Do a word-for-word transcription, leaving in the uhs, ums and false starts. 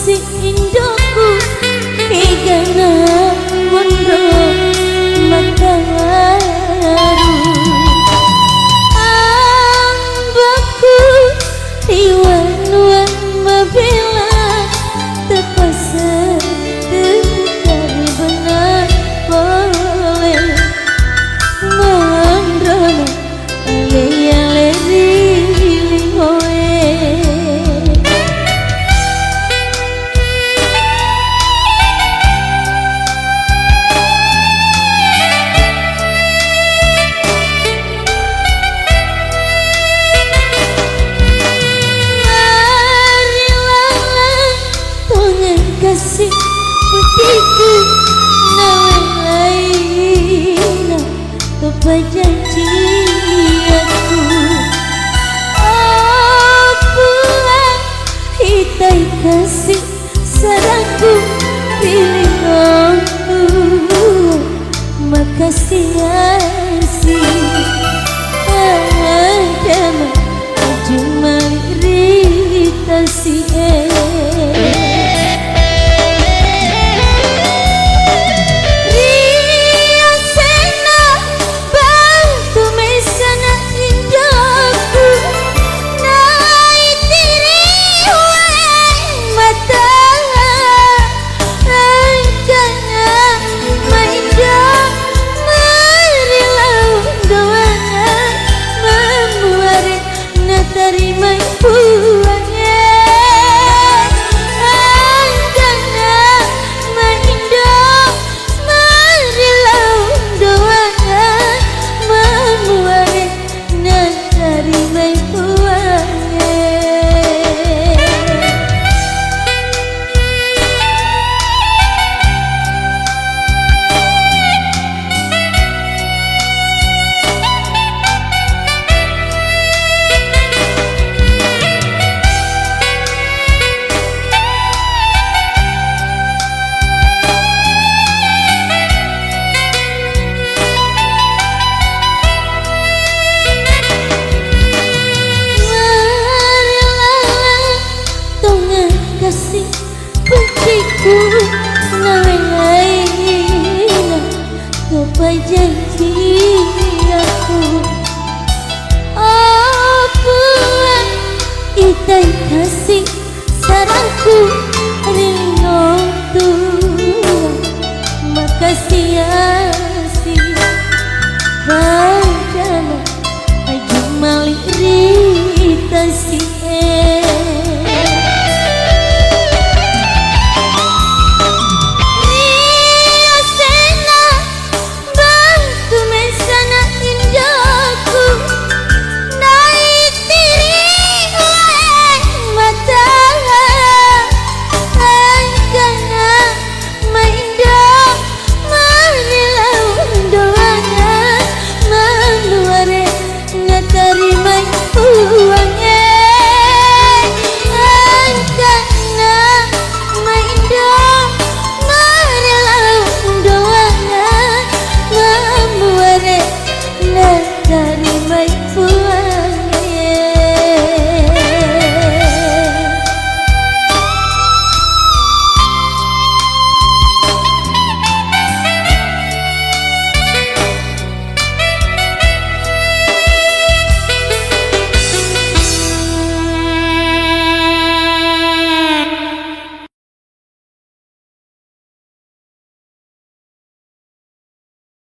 Si indoku, igana monro makawaru. Ambaku, iwanuang mabela, terpaksa tengkar benar boleh. Monrono ale-ale ri linoe. Marilah tongeng kasih putihku nawelaina. Topa janjiakku, oh Puang, itai kasih sarangku, pilihku, makasih-kasih. Adama Ajumali ri tasi'e. Riasena batu mesana indoku, naitiri wae mata. Engkana maindo marilau doangan, mamuare natarimai Puangnge. Engkana maindo marilau doangan, mamuare natarimai Puangnge. Marilah tongeng kasih putihku nawelaina, topa janjiakku, oh Puang, itai